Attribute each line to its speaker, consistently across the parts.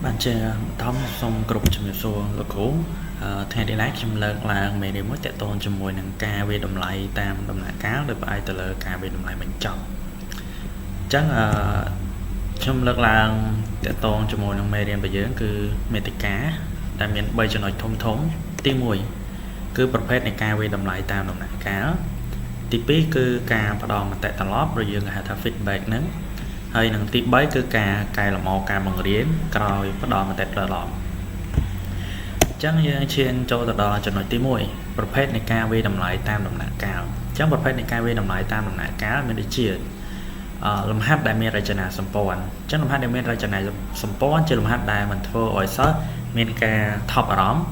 Speaker 1: បាទជាបឋមសូមគ្រប់ជំរាបសួរលោកគ្រូថ្ងៃនេះដែរខ្ញុំលើកឡើងមេរៀនមួយទាក់ទងជាមួយនឹងការវាយតម្លៃតាមដំណាក់កាលដោយផ្អែកទៅលើការវាយតម្លៃបញ្ចប់អញ្ចឹងអឺខ្ញុំលើកឡើងទាក់ទងជាមួយនឹងមេរៀនរបស់យើងគឺមេតិកាដែលមាន3ចំណុចធំធំទី1គឺប្រភេទនៃការវាយតម្លៃតាមដំណាក់កាលទី2គឺការផ្ដល់មតិត្រឡប់ឬយើងហៅថា feedback ហ្នឹងហើយនឹងទី3គឺការកែលម្អការបង្រៀនក្រោយផ្ដល់មតិត្រឡប់អញ្ចឹងយើងឈានចូលទៅដល់ចំណុចទី1ប្រភេទនៃការវាយតម្លៃតាមដំណាក់កាលអញ្ចឹងប្រភេទនៃការវាយតម្លៃតាមដំណាក់កាលមានដូចជាលំហាត់ដែលមានរចនាសម្ព័ន្ធអញ្ចឹងលំហាត់ដែលមានរចនាសម្ព័ន្ធជាលំហាត់ដែលមិនធ្វើឲ្យសិស្សមានការថប់អារម្មណ៍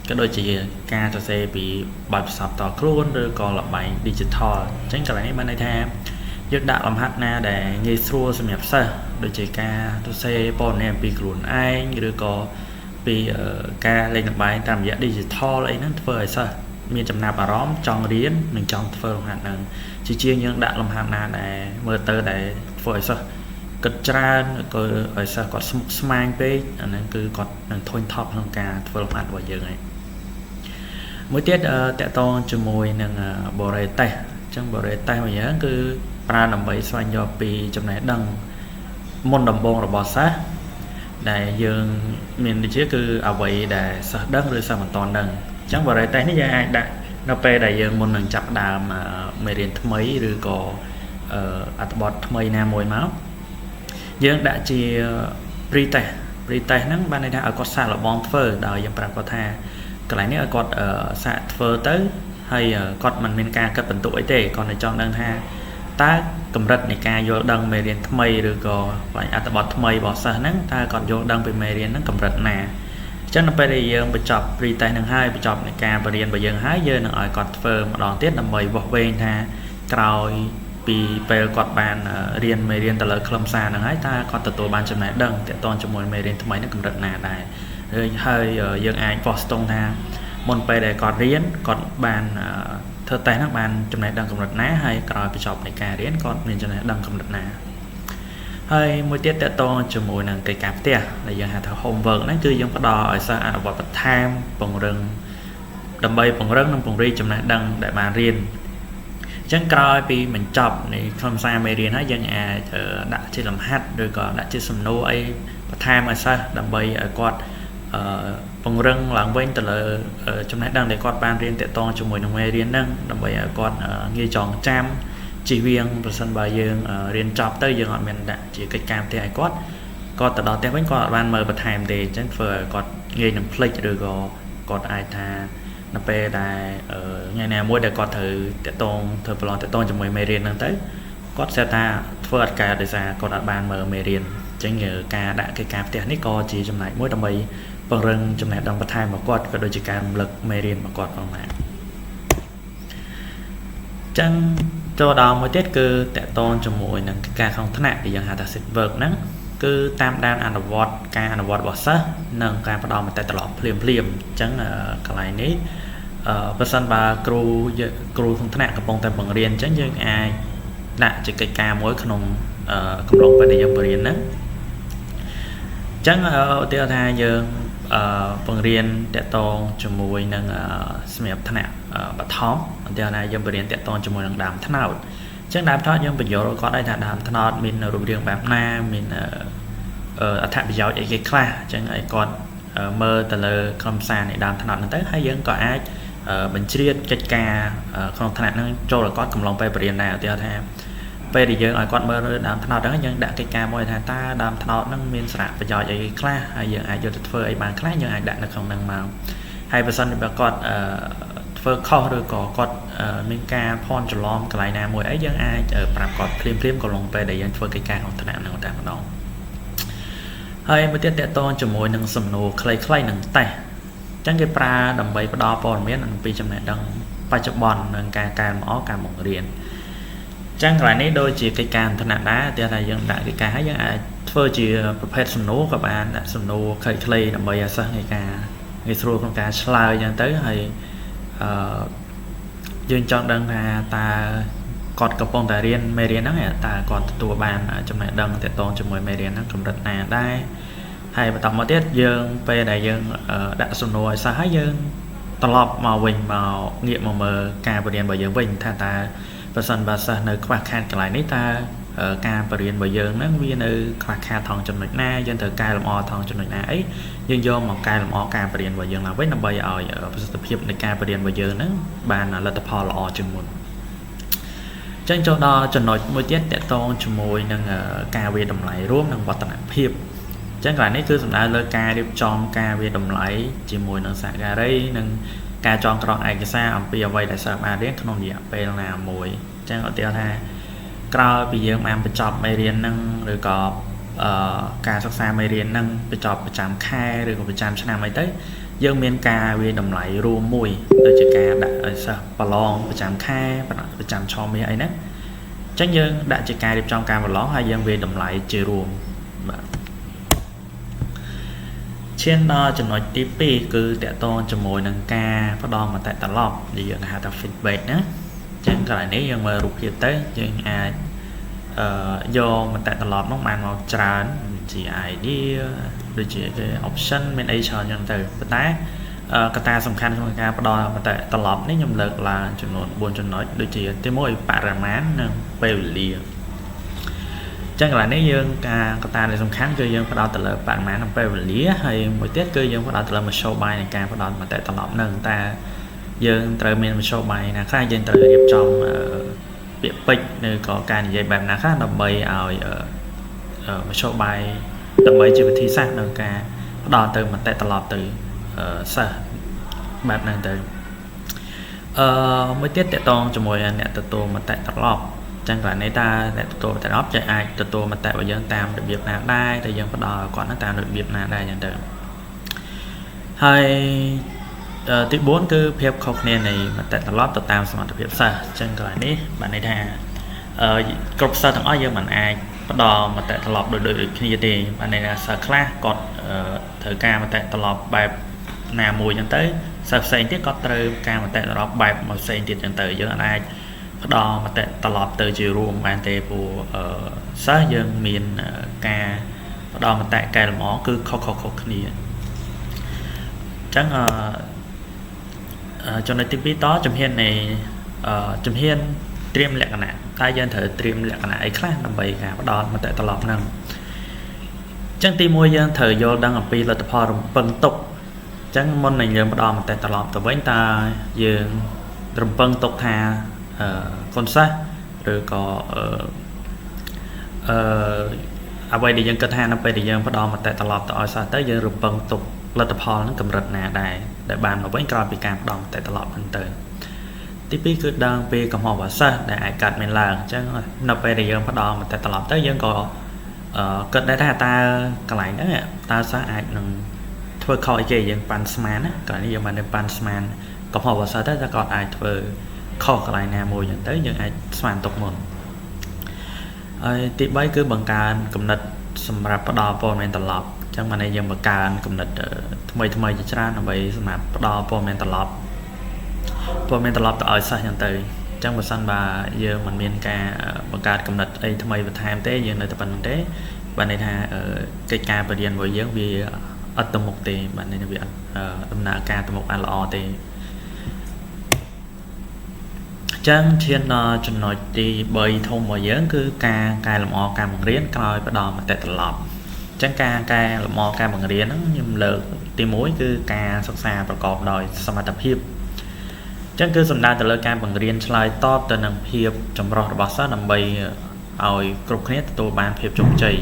Speaker 1: ក៏ដូចជាការសរសេរពីបទពិសោធន៍ផ្ទាល់ខ្លួនឬក៏ល្បែង digital អញ្ចឹងកន្លែងនេះបានន័យថាយើងដាក់លំហាត់ណាដែលងាយស្រួលសម្រាប់សិស្សដូចជាការសរសេរព័ត៌មានអំពីខ្លួនឯងឬក៏ពីការលេងល្បែងតាមរយៈ digital អីហ្នឹងធ្វើឲ្យសិស្សមានចំណាប់អារម្មណ៍ចង់រៀននិងចង់ធ្វើលំហាត់ហ្នឹងជាជាងយើងដាក់លំហាត់ណាដែលមើលទៅដែលធ្វើឲ្យសិស្សគិតច្រើនក៏ឲ្យសិស្សគាត់ស្មុគស្មាញពេកអាហ្នឹងគឺគាត់នឹងធុញថប់ក្នុងការធ្វើលំហាត់របស់យើងហើយមួយទៀតទាក់ទងជាមួយនឹងបូរេតេសអញ្ចឹងបូរេតេសមួយយ៉ាងគឺប្រើដើម្បីស្វែងយល់ពីចំណេះដឹងមុនដំបូងរបស់សិស្សដែលយើងមានដូចជាគឺអ្វីដែលសិស្សដឹងឬសិស្សមិនទាន់ដឹងអញ្ចឹងបរិយាតេស្តនេះយើងអាចដាក់នៅពេលដែលយើងមុននឹងចាប់ដើមមេរៀនថ្មីឬក៏អត្ថបទថ្មីណាមួយមកយើងដាក់ជា pre test pre test ហ្នឹងបានន័យថាឲ្យគាត់សាកល្បងធ្វើដោយយើងប្រាប់គាត់ថាកន្លែងនេះឲ្យគាត់សាកធ្វើទៅហើយគាត់មិនមានការគិតបន្ទុកអីទេគាត់តែចង់ដឹងថាតើកម្រិតនៃការយល់ដឹងមេរៀនថ្មីឬក៏អត្ថបទថ្មីរបស់សិស្សហ្នឹងតើគាត់យល់ដឹងពីមេរៀនហ្នឹងកម្រិតណាអញ្ចឹងនៅពេលដែលយើងបញ្ចប់ pre test ហ្នឹងហើយបញ្ចប់នៃការបរៀនរបស់យើងហើយយើងនឹងឲ្យគាត់ធ្វើម្ដងទៀតដើម្បីវាស់វែងថាក្រោយពីពេលគាត់បានរៀនមេរៀនទៅលើខ្លឹមសារហ្នឹងហើយតើគាត់ទទួលបានចំណេះដឹងទាក់ទងជាមួយមេរៀនថ្មីហ្នឹងកម្រិតណាដែរហើយយើងអាចវាស់ស្ទង់ថាមុនពេលដែលគាត់រៀនគាត់បានធ្វើតេស្តហ្នឹងបានចំណេះដឹងកម្រិតណាហើយក្រោយបញ្ចប់នៃការរៀនគាត់មានចំណេះដឹងកម្រិតណាហើយមួយទៀតទាក់ទងជាមួយនឹងកិច្ចការផ្ទះដែលយើងហៅថា homework ហ្នឹងគឺយើងផ្ដល់ឲ្យសិស្សអនុវត្តបន្ថែមពង្រឹងដើម្បីពង្រឹងនិងពង្រីកចំណេះដឹងដែលបានរៀនអញ្ចឹងក្រោយពីបញ្ចប់នៃខ្លឹមសារមេរៀនហើយយើងអាចដាក់ជាលំហាត់ឬក៏ដាក់ជាសំណួរអីបន្ថែមឲ្យសិស្សដើម្បីឲ្យគាត់ពង្រឹងឡើងវិញទៅលើចំណេះដឹងដែលគាត់បានរៀនទាក់ទងជាមួយនឹងមេរៀនហ្នឹងដើម្បីឲ្យគាត់ងាយចងចាំជៀសវាងប្រសិនបើយើងរៀនចប់ទៅយើងអត់មានដាក់ជាកិច្ចការផ្ទះឲ្យគាត់គាត់ទៅដល់ផ្ទះវិញគាត់អត់បានមើលបន្ថែមទេអញ្ចឹងធ្វើឲ្យគាត់ងាយនឹងភ្លេចឬក៏គាត់អាចថានៅពេលដែលថ្ងៃណាមួយដែលគាត់ត្រូវទាក់ទងធ្វើប្រឡងទាក់ទងជាមួយមេរៀនហ្នឹងទៅគាត់ស្រាប់ថាធ្វើអត់កើតដោយសារគាត់អត់បានមើលមេរៀនអញ្ចឹងការដាក់កិច្ចការផ្ទះនេះក៏ជាចំណែកមួយដើម្បីពង្រឹងចំណេះដឹងបន្ថែមរបស់គាត់ក៏ដូចជាការរំលឹកមេរៀនរបស់គាត់ផងដែរចឹងចូលដល់មួយទៀតគឺទាក់ទងជាមួយនឹងការក្នុងថ្នាក់ដែលយើងហៅថា seat work ហ្នឹងគឺតាមដានអនុវត្តការអនុវត្តរបស់សិស្សនិងការផ្ដល់មតិត្រឡប់ភ្លាមភ្លាមអញ្ចឹងកន្លែងនេះបើសិនបើគ្រូគ្រូក្នុងថ្នាក់កំពុងតែបង្រៀនអញ្ចឹងយើងអាចដាក់ជាកិច្ចការមួយក្នុងកំឡុងពេលដែលយើងបង្រៀនហ្នឹងអញ្ចឹងឧទាហរណ៍ថាយើងបង្រៀនទាក់ទងជាមួយនឹងសម្រាប់ថ្នាក់បឋមឧទាហរណ៍ថាយើងបង្រៀនទាក់ទងជាមួយនឹងដើមត្នោតអញ្ចឹងដើមត្នោតយើងបញ្យល់គាត់ដែរថាដើមត្នោតមានរូបរាងបែបណាមានអត្ថប្រយោជន៍អីគេខ្លះអញ្ចឹងឲ្យគាត់មើលទៅលើខ្លឹមសារនៃដើមត្នោតហ្នឹងទៅហើយយើងក៏អាចបញ្ជ្រាបកិច្ចការក្នុងថ្នាក់ហ្នឹងចូលឲ្យគាត់កំឡុងពេលបរៀនដែរឧទាហរណ៍ថាពេលដែលយើងឲ្យគាត់មើលលើដើមត្នោតហ្នឹងយើងដាក់កិច្ចការមួយថាតើដើមត្នោតហ្នឹងមានសារៈប្រយោជន៍អីខ្លះហើយយើងអាចយកទៅធ្វើអីបានខ្លះយើងអាចដាក់នៅក្នុងហ្នឹងមកហើយបើសិនបើគាត់ធ្វើខុសឬក៏គាត់មានការភ័ន្តច្រឡំកន្លែងណាមួយអីយើងអាចប្រាប់គាត់ភ្លាមភ្លាមកំឡុងពេលដែលយើងធ្វើកិច្ចការក្នុងថ្នាក់ហ្នឹងតែម្ដងហើយមួយទៀតទាក់ទងជាមួយនឹងសំណួរខ្លីៗនិងតេស្តអញ្ចឹងគេប្រើដើម្បីផ្ដល់ព័ត៌មានអំពីចំណេះដឹងបច្ចុប្បន្ននិងការកែលម្អការបង្រៀនចឹងកន្លែងនេះដូចជាកិច្ចការថ្នាក់ដែរតែថាយើងដាក់កិច្ចការហើយយើងអាចធ្វើជាប្រភេទសំណួរក៏បានដាក់សំណួរខ្លីៗដើម្បីឲ្យសិស្សងាយការងាយស្រួលក្នុងការឆ្លើយចឹងទៅហើយអឺយើងចង់ដឹងថាតើគាត់កំពុងតែរៀនមេរៀនហ្នឹងតើគាត់ទទួលបានចំណេះដឹងទាក់ទងជាមួយមេរៀនហ្នឹងកម្រិតណាដែរ ហើយបន្តមកទៀតយើងពេលដែលយើងដាក់សំណួរឲ្យសិស្សហើយយើងត្រឡប់មកវិញមកងាកមកមើលការបរៀនរបស់យើងវិញថាតើប្រសិនបើសិស្សនៅខ្វះខាតកន្លែងនេះតើការបរៀនរបស់យើងហ្នឹងវានៅខ្វះខាតថងចំណុចណាយើងត្រូវកែលម្អថងចំណុចណាអីយើងយកមកកែលម្អការបរៀនរបស់យើងឡើងវិញដើម្បីឲ្យប្រសិទ្ធភាពនៃការបរៀនរបស់យើងហ្នឹងបានលទ្ធផលល្អជាងមុនចឹងចូលដល់ចំណុចមួយទៀតតកតងជាមួយនឹងការវាយតម្លៃរួមនិងវឌ្ឍនភាពចឹងកន្លែងនេះគឺសំដៅលើការរៀបចំការវាយតម្លៃជាមួយនឹងសហការីនិងការចងក្រងឯកសារអំពីអ្វីដែលសិស្សបានរៀនក្នុងរយៈពេលណាមួយចឹងឧទាហរណ៍ថាក្រោយពីយើងបានបញ្ចប់មេរៀនហ្នឹងឬក៏ការសិក្សាមេរៀនហ្នឹងបញ្ចប់ប្រចាំខែឬក៏ប្រចាំឆ្នាំអីទៅយើងមានការវាយតម្លៃរួមមួយដូចជាការដាក់ឲ្យសិស្សប្រឡងប្រចាំខែប្រចាំឆមាសអីហ្នឹងចឹងយើងដាក់ជាការរៀបចំការប្រឡងហើយយើងវាយតម្លៃជារួមបាទឈានដល់ចំណុចទី2គឺតកតងជាមួយនឹងការផ្ដល់មតិត្រឡប់ដែលយើងហៅថា feedback ណាចឹងកន្លែងនេះយើងមើលរូបភាពទៅយើងអាចយកមតិត្រឡប់នោះបានមកច្រើនជា idea ដូចជាគេ option មានអីច្រើនចឹងទៅប៉ុន្តែកត្តាសំខាន់ក្នុងការផ្ដល់មតិត្រឡប់នេះខ្ញុំលើកឡើងចំនួន4ចំណុចដូចជាទី1បរិមាណនិងពេលវេលាចឹងកន្លែងនេះយើងការកត្តាដែលសំខាន់គឺយើងផ្ដោតទៅលើបរិមាណនិងពេលវេលាហើយមួយទៀតគឺយើងផ្ដោតទៅលើមធ្យោបាយនៃការផ្ដល់មតិត្រឡប់នឹងតើយើងត្រូវមានមធ្យោបាយណាខ្លះយើងត្រូវរៀបចំពាក្យពេចន៍ឬក៏ការនិយាយបែបណាខ្លះដើម្បីឲ្យមធ្យោបាយដើម្បីជាវិធីសាស្ត្រក្នុងការផ្ដល់ទៅមតិត្រឡប់ទៅសិស្សបែបហ្នឹងទៅមួយទៀតតកតងជាមួយអ្នកទទួលមតិត្រឡប់ចឹងកន្លែងនេះតើអ្នកទទួលមតិត្រឡប់ចេះអាចទទួលមតិរបស់យើងតាមរបៀបណាដែរតែយើងផ្ដល់ឲ្យគាត់ហ្នឹងតាមរបៀបណាដែរចឹងទៅហើយទី4គឺភាពខុសគ្នានៃមតិត្រឡប់ទៅតាមសមត្ថភាពសិស្សចឹងកន្លែងនេះបានន័យថាគ្រប់សិស្សទាំងអស់យើងមិនអាចផ្ដល់មតិត្រឡប់ដូចគ្នាទេបានន័យថាសិស្សខ្លះគាត់ត្រូវការមតិត្រឡប់បែបណាមួយចឹងទៅសិស្សផ្សេងទៀតគាត់ត្រូវការមតិត្រឡប់បែបមួយផ្សេងទៀតចឹងទៅយើងអាចផ្ដល់មតិត្រឡប់ទៅជារួមបានទេព្រោះសិស្សយើងមានការផ្ដល់មតិកែលម្អគឺខុសៗគ្នាចឹងចំណុចទី2តជំហាននៃជំហានត្រៀមលក្ខណៈតើយើងត្រូវត្រៀមលក្ខណៈអីខ្លះដើម្បីការផ្ដល់មតិត្រឡប់ហ្នឹងចឹងទី1យើងត្រូវយល់ដឹងអំពីលទ្ធផលរំពឹងទុកចឹងមុននឹងយើងផ្ដល់មតិត្រឡប់ទៅវិញតើយើងរំពឹងទុកថាកូនសិស្សឬក៏អ្វីដែលយើងគិតថានៅពេលដែលយើងផ្ដល់មតិត្រឡប់ទៅឲ្យសិស្សទៅយើងរំពឹងទុកលទ្ធផលហ្នឹងកម្រិតណាដែរដែលបានមកវិញក្រោយពីការផ្ដល់មតិត្រឡប់ហ្នឹងទៅទី2គឺដឹងពីកំហុសរបស់សិស្សដែលអាចកើតមានឡើងអញ្ចឹងនៅពេលដែលយើងផ្ដល់មតិត្រឡប់ទៅយើងក៏គិតដែរថាតើកន្លែងហ្នឹងតើសិស្សអាចនឹងធ្វើខុសអីគេយើងប៉ាន់ស្មានណាកន្លែងនេះយើងបានប៉ាន់ស្មានកំហុសរបស់សិស្សទៅតើគាត់អាចធ្វើខុសកន្លែងណាមួយអញ្ចឹងទៅយើងអាចស្មានទុកមុនហើយទី3គឺបង្កើនគំនិតសម្រាប់ផ្ដល់ព័ត៌មានត្រឡប់អញ្ចឹងបានយើងបង្កើនគំនិតថ្មីៗជាច្រើនដើម្បីសម្រាប់ផ្ដល់ព័ត៌មានត្រឡប់ទៅឲ្យសិស្សអញ្ចឹងទៅអញ្ចឹងបើសិនបើយើងមិនមានការបង្កើតគំនិតអីថ្មីបន្ថែមទេយើងនៅតែប៉ុណ្្នឹងទេបានន័យថាកិច្ចការបរៀនរបស់យើងវាអត់ទៅមុខទេបានន័យថាវាអត់ដំណើរការទៅមុខបានល្អទេចឹងឈានដល់ចំណុចទី3ធំរបស់យើងគឺការកែលម្អការបង្រៀនក្រោយផ្ដល់មតិត្រឡប់ចឹងការកែលម្អការបង្រៀនហ្នឹងខ្ញុំលើកទី1គឺការសិក្សាប្រកបដោយសមត្ថភាពចឹងគឺសំដៅទៅលើការបង្រៀនឆ្លើយតបទៅនឹងភាពចម្រុះរបស់សិស្សដើម្បីឲ្យគ្រប់គ្នាទទួលបានភាពជោគជ័យ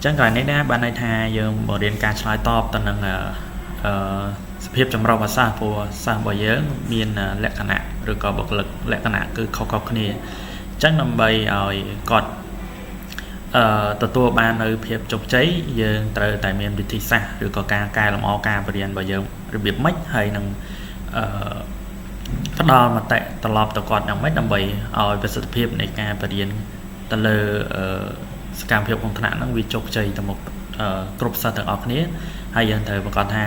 Speaker 1: ចឹងកន្លែងនេះណាបានន័យថាយើងបង្រៀនការឆ្លើយតបទៅនឹងសភាពចម្រុះរបស់សិស្សព្រោះសិស្សរបស់យើងមានលក្ខណៈឬក៏បុគ្គលិកលក្ខណៈគឺខុសៗគ្នាអញ្ចឹងដើម្បីឲ្យគាត់ទទួលបាននៅភាពជោគជ័យយើងត្រូវតែមានវិធីសាស្ត្រឬក៏ការកែលម្អការបរៀនរបស់យើងរបៀបម៉េចហើយនឹងផ្ដល់មតិត្រឡប់ទៅគាត់យ៉ាងម៉េចដើម្បីឲ្យប្រសិទ្ធភាពនៃការបរៀនទៅលើសកម្មភាពក្នុងថ្នាក់ហ្នឹងវាជោគជ័យទៅមុខគ្រប់សិស្សទាំងអស់គ្នាហើយយើងត្រូវប្រកាសថា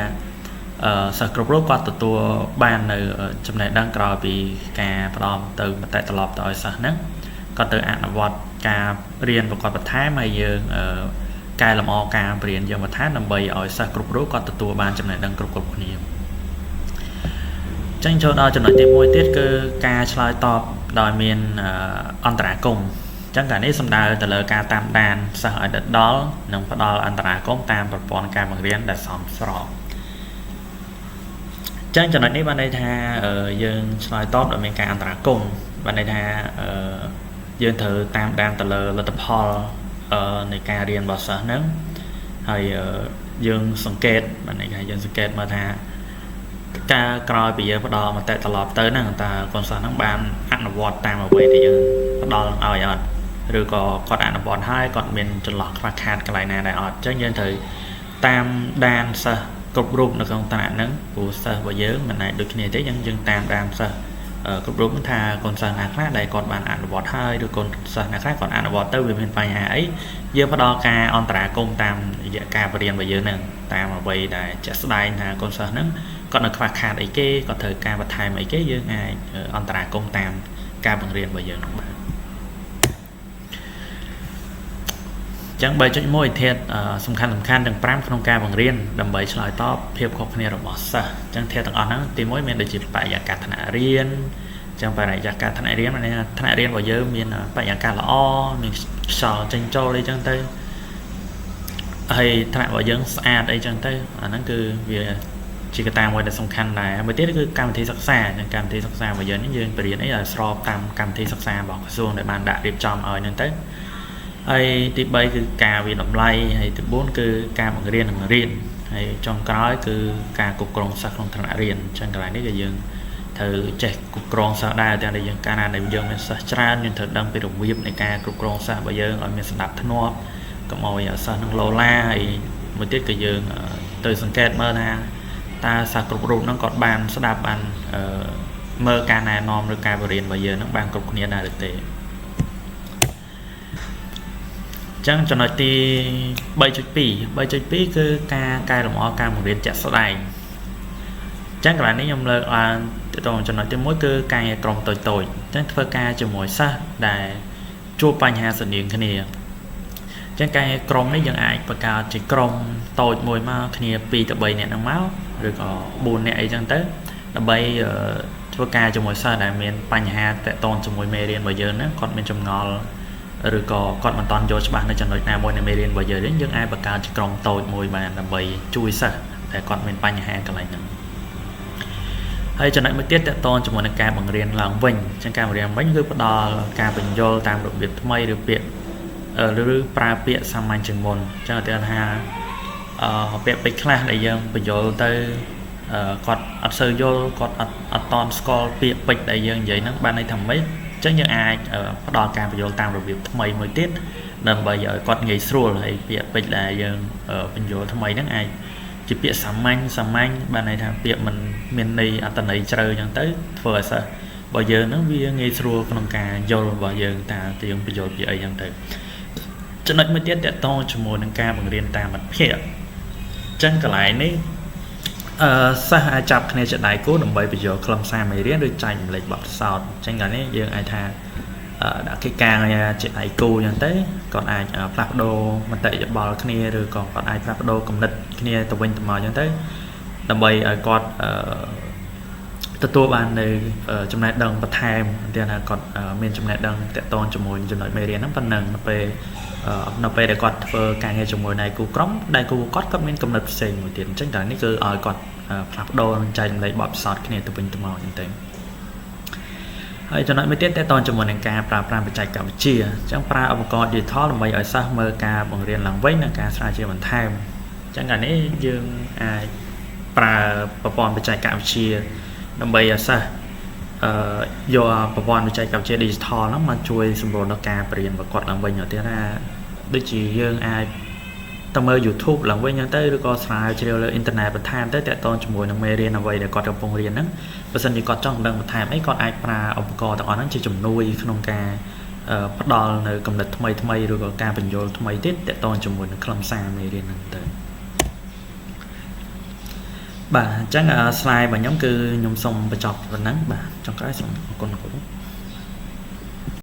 Speaker 1: សិស្សគ្រប់រូបគាត់ទទួលបាននៅចំណេះដឹងក្រោយពីការផ្ដល់ទៅមតិត្រឡប់ទៅឲ្យសិស្សហ្នឹងគាត់ទៅអនុវត្តការរៀនប្រកបបន្ថែមហើយយើង កែលម្អការបរៀនយើងបន្ថែមដើម្បីឲ្យសិស្សគ្រប់រូបគាត់ទទួលបានចំណេះដឹងគ្រប់គ្រប់គ្នាចឹងចូលដល់ចំណុចទី1ទៀតគឺការឆ្លើយតបដោយមានអន្តរាគមន៍ចឹងកាលនេះសំដៅទៅលើការតាមដានសិស្សឲ្យដិតដល់និងផ្ដល់អន្តរាគមន៍តាមប្រព័ន្ធការបង្រៀនដែលសមស្របចឹងចំណុចនេះបានន័យថាយើងឆ្លើយតបដោយមានការអន្តរាគមន៍បានន័យថាយើងត្រូវតាមដានទៅលើលទ្ធផលនៃការរៀនរបស់សិស្សហ្នឹងហើយយើងសង្កេតបានន័យថាយើងសង្កេតមើលថាការក្រោយពីយើងផ្ដល់មតិត្រឡប់ទៅហ្នឹងតើកូនសិស្សហ្នឹងបានអនុវត្តតាមអ្វីដែលយើងផ្ដល់ឲ្យអត់ឬក៏គាត់អនុវត្តហើយគាត់មានចន្លោះខ្វះខាតកន្លែងណាដែរអត់អញ្ចឹងយើងត្រូវតាមដានសិស្សគ្រប់រូបនៅក្នុងថ្នាក់ហ្នឹងព្រោះសិស្សរបស់យើងមិនអាចដូចគ្នាទេយើងតាមដានសិស្សគ្រប់រូបថាកូនសិស្សណាខ្លះដែលគាត់បានអនុវត្តហើយឬកូនសិស្សណាខ្លះគាត់អនុវត្តទៅវាមានបញ្ហាអីយើងផ្ដល់ការអន្តរាគមន៍តាមរយៈការបរៀនរបស់យើងហ្នឹងតាមអ្វីដែលជាក់ស្ដែងថាកូនសិស្សហ្នឹងគាត់នៅខ្វះខាតអីគេគាត់ត្រូវការបន្ថែមអីគេយើងអាចអន្តរាគមន៍តាមការបង្រៀនរបស់យើងហ្នឹងបាទចឹង 3.1 ធាតុសំខាន់ទាំង5ក្នុងការបង្រៀនដើម្បីឆ្លើយតបភាពខុសគ្នារបស់សិស្សចឹងធាតុទាំងអស់ហ្នឹងទី1មានដូចជាបរិយាកាសថ្នាក់រៀនចឹងបរិយាកាសថ្នាក់រៀនមានន័យថាថ្នាក់រៀនរបស់យើងមានបរិយាកាសល្អមានខ្យល់ចេញចូលអីចឹងទៅហើយថ្នាក់របស់យើងស្អាតអីចឹងទៅអាហ្នឹងគឺវាជាកត្តាមួយដែលសំខាន់ដែរមួយទៀតគឺកម្មវិធីសិក្សាចឹងកម្មវិធីសិក្សារបស់យើងនេះយើងបរៀនអីឲ្យស្របតាមកម្មវិធីសិក្សារបស់ក្រសួងដែលបានដាក់រៀបចំឲ្យហ្នឹងទៅហើយទី3គឺការវាតម្លៃហើយទី4គឺការបង្រៀននិងរៀនហើយចុងក្រោយគឺការគ្រប់គ្រងសិស្សក្នុងថ្នាក់រៀនអញ្ចឹងកន្លែងនេះក៏យើងត្រូវចេះគ្រប់គ្រងសិស្សដែរទាំងដែលយើងកាលណាដែលយើងមានសិស្សច្រើនយើងត្រូវដឹងពីរបៀបនៃការគ្រប់គ្រងសិស្សរបស់យើងឲ្យមានសណ្ដាប់ធ្នាប់កុំឲ្យសិស្សនឹងឡូឡាហើយមួយទៀតក៏យើងទៅសង្កេតមើលថាតើសិស្សគ្រប់រូបហ្នឹងគាត់បានស្ដាប់បានមើលការណែនាំឬការបរៀនរបស់យើងហ្នឹងបានគ្រប់គ្នាដែរឬទេចឹងចំណុចទី 3.2 គឺការកែលម្អការបង្រៀនជាក់ស្ដែងចឹងកន្លែងនេះខ្ញុំលើកឡើងទៅចំណុចទី1គឺការងារក្រុមតូចៗចឹងធ្វើការជាមួយសិស្សដែលជួបបញ្ហាស្រដៀងគ្នាចឹងការងារក្រុមនេះយើងអាចបង្កើតជាក្រុមតូចមួយមកគ្នា2ទៅ3នាក់ហ្នឹងមកឬក៏4នាក់អីចឹងទៅដើម្បីធ្វើការជាមួយសិស្សដែលមានបញ្ហាតាក់ទងជាមួយមេរៀនរបស់យើងហ្នឹងគាត់មានចម្ងល់ឬក៏គាត់មិនទាន់យល់ច្បាស់នៅចំណុចណាមួយនៃមេរៀនរបស់យើងយើងអាចបង្កើតជាក្រុមតូចមួយបានដើម្បីជួយសិស្សដែលគាត់មានបញ្ហាកន្លែងហ្នឹងហើយចំណុចមួយទៀតតាក់ទងជាមួយនឹងការបង្រៀនឡើងវិញអញ្ចឹងការបង្រៀនវិញគឺផ្ដល់ការបញ្យល់តាមរបៀបថ្មីឬពាក្យឬប្រើពាក្យសាមញ្ញជាងមុនអញ្ចឹងឧទាហរណ៍ថាពាក្យពេចន៍ខ្លះដែលយើងបញ្យល់ទៅគាត់អត់សូវយល់គាត់អត់តន់ស្គាល់ពាក្យពេចន៍ដែលយើងនិយាយហ្នឹងបានន័យថាម៉េចចឹងយើងអាចផ្ដល់ការបញ្យល់តាមរបៀបថ្មីមួយទៀតដើម្បីឲ្យគាត់ងាយស្រួលហើយពាក្យពេចន៍ដែលយើងបញ្យល់ថ្មីហ្នឹងអាចជាពាក្យសាមញ្ញបានន័យថាពាក្យមិនមានន័យអត្ថន័យជ្រៅចឹងទៅធ្វើឲ្យសិស្សរបស់យើងហ្នឹងវាងាយស្រួលក្នុងការយល់របស់យើងតើយើងបញ្យល់ពីអីចឹងទៅចំណុចមួយទៀតតកតងជាមួយនឹងការបង្រៀនតាមមិត្តភ័ក្តិចឹងកន្លែងនេះសិស្សអាចចាប់គ្នាជាដៃគូដើម្បីបញ្យល់ខ្លឹមសារមេរៀនឬចែករំលែកបទពិសោធន៍អញ្ចឹងកាលនេះយើងអាចថាដាក់កិច្ចការជាដៃគូអញ្ចឹងទៅគាត់អាចផ្លាស់ប្ដូរមតិយោបល់គ្នាឬក៏គាត់អាចផ្លាស់ប្ដូរគំនិតគ្នាទៅវិញទៅមកអញ្ចឹងទៅដើម្បីឲ្យគាត់ទទួលបាននៅចំណេះដឹងបន្ថែមឧទាហរណ៍ថាគាត់មានចំណេះដឹងតាក់ទងជាមួយចំណុចមេរៀនហ្នឹងប៉ុណ្ណឹងនៅពេលដែលគាត់ធ្វើការងារជាមួយដៃគូក្រុមដៃគូគាត់ក៏មានគំនិតផ្សេងមួយទៀតអញ្ចឹងតែនេះគឺឲ្យគាត់ផ្លាស់ប្ដូរនិងចែករំលែកបទពិសោធន៍គ្នាទៅវិញទៅមកអញ្ចឹងទៅហើយចំណុចមួយទៀតតើតជាមួយនឹងការប្រើប្រាស់បច្ចេកវិទ្យាអញ្ចឹងប្រើឧបករណ៍ digital ដើម្បីឲ្យសិស្សមើលការបង្រៀនឡើងវិញនិងការស្រាវជ្រាវបន្ថែមអញ្ចឹងកាលនេះយើងអាចប្រើប្រព័ន្ធបច្ចេកវិទ្យាដើម្បីឲ្យសិស្សយកប្រព័ន្ធបច្ចេកវិទ្យា digital ហ្នឹងមកជួយសម្រួលដល់ការបរៀនរបស់គាត់ឡើងវិញឧទាហរណ៍ថាដូចជាយើងអាចទៅមើល YouTube ឡើងវិញហ្នឹងទៅឬក៏ស្រាវជ្រាវលើអ៊ីនធឺណិតបន្ថែមទៅតាក់ទងជាមួយនឹងមេរៀនអ្វីដែលគាត់កំពុងរៀនហ្នឹងបើសិនជាគាត់ចង់ដឹងបន្ថែមអីគាត់អាចប្រើឧបករណ៍ទាំងអស់ហ្នឹងជាជំនួយក្នុងការផ្ដល់នៅគំនិតថ្មីៗឬក៏ការបញ្យល់ថ្មីទៀតតាក់ទងជាមួយនឹងខ្លឹមសារមេរៀនហ្នឹងទៅបាទអញ្ចឹង slide របស់ខ្ញុំគឺខ្ញុំសូមបញ្ចប់ប៉ុណ្ណឹងបាទចុងក្រោយសូមអរគុណលោកគ្រូ